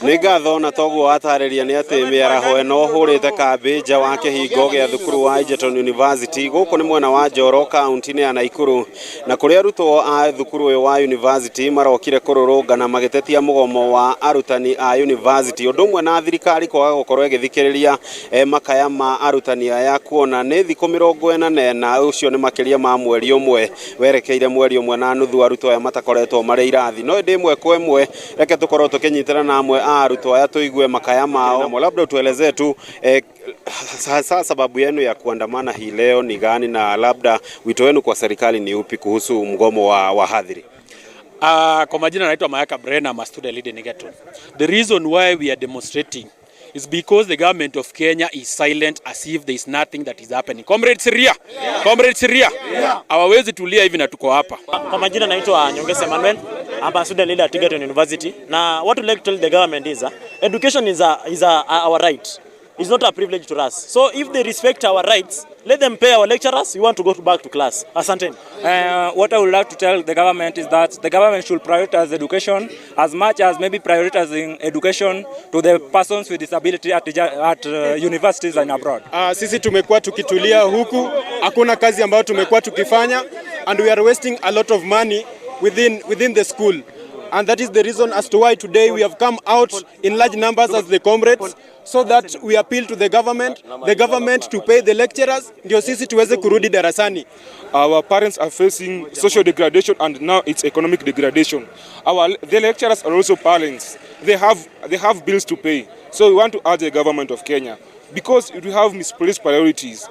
Nĩ ngatho na toguo watarĩria nĩ atĩ mĩaraho ĩno hũrĩte kambĩ nja wa kĩhingo gĩa thukuru wa Egerton University. Gũkũ nĩ mwena wa Njoro, kaunti-inĩ ya Naikuru, na kũrĩa arutwo a thukuru ũyũ wa university marokire kũrũrũngana magĩtetia mũgomo wa arutani a university, ũndũ ũmwe na thirikari kwaga gũkorwo ĩgĩthikĩrĩria makaya ma arutani aya, kuona nĩ thikũ 44, ũcio nĩ makĩria ma mweri ũmwe werekeire mweri ũmwe na nuthu arutwo aya matakoretwo marĩ irathi. No ĩndĩ ĩmwe kwa ĩmwe reke tũkorwo tũkĩnyitana na amwe a arutwo aya tũigue makaya mao. Labda utuelezee tu hasa sababu yenu ya kuandamana hii leo ni gani, na labda wito wenu kwa serikali ni upi kuhusu mgomo wa wahadhiri? Kwa majina naitwa Mayaka Brenna, I'm a student leader in Egerton. The reason why we are demonstrating is because the government of Kenya is silent as if there is nothing that is happening. Comrades Ria, yeah. Comrades Ria, yeah. Hawawezi tulia hivi na tuko hapa. Kwa majina naitwa Nyongesa Emmanuel. I'm a student leader at Egerton University. Na what we like to tell the government is education is our right. It's not a privilege to us. So if they respect our rights, let them pay our lecturers. We want to go back to class. Asante. What I would like to tell the government is that the government should prioritize education as much as maybe prioritizing education to the persons with disability at universities and abroad. Sisi tumekuwa tukitulia huku, hakuna kazi ambayo tumekuwa tukifanya, and we are wasting a lot of money within the school, and that is the reason as to why today we have come out in large numbers as the comrades, so that we appeal to the government to pay the lecturers ndio sisi tuweze kurudi darasani. Our parents are facing social degradation and now it's economic degradation. The lecturers are also parents. They have bills to pay. So we want to urge the government of Kenya, because we have misplaced priorities.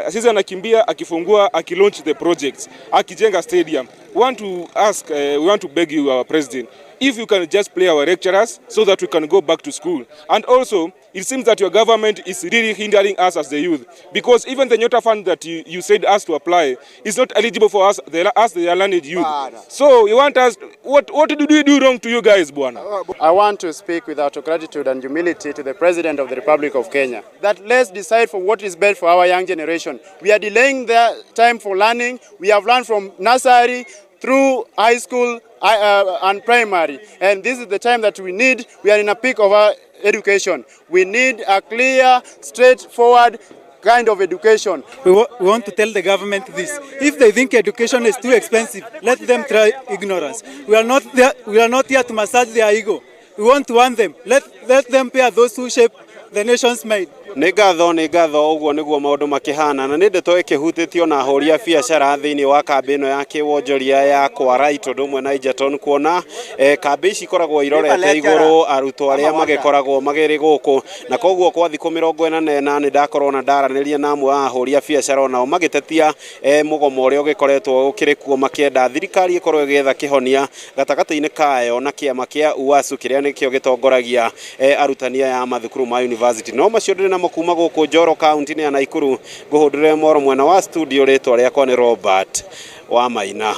Sisi anakimbia akifungua, akilaunch the projects, akijenga stadium. We want to ask, we want to beg you, our president, if you can just pay our lecturers so that we can go back to school. And also, it seems that your government is really hindering us as the youth, because even the Nyota Fund that you said us to apply is not eligible for us, the learned youth. So you want us, what did we do wrong to you guys, bwana? I want to speak without gratitude and humility to the President of the Republic of Kenya, that let's decide for what is best for our young generation. We are delaying their time for learning. We have learned from nursery through high school and primary. And this is the time that we need. We are in a peak of our education. We need a clear, straightforward kind of education. We want to tell the government this. If they think education is too expensive, let them try ignorance. We are not there, we are not here to massage their ego. We want to warn them. Let them pay those who shape the nation's mind. Nĩ ngatho, nĩ ngatho. Ũguo nĩguo maũndũ makĩhana, na nĩ ndeto ĩkĩhutĩtio na ahũri a biacara thĩinĩ wa kambĩ ĩno ya kĩwonjoria ya Kwarait ũndũ ũmwe na Egerton, kuona kambĩ ici ikoragwo irorete igũrũ arutwo arĩa magĩkoragwo magĩrĩ gũkũ, na koguo kwa thikũ 44 nĩ ndakorwo na ndaranĩria na amwe a ahũri a biacara, onao magĩtetia mũgomo ũrĩa ũgĩkoretwo ũkĩrĩ kuo, makĩenda thirikari ĩkorwo ĩgĩetha kĩhonia gatagatĩ-inĩ kayo na kĩama kĩa UASU kĩrĩa nĩkĩo gĩtongoragia arutani aya a mathukuru ma university. No macio ndĩrĩ namo kuma gũkũ Njoro, kaunti-inĩ ya Naikuru. Ngũhũndũre moro mwena wa studio, rĩtwa rĩakwa nĩ Robert wa Maina.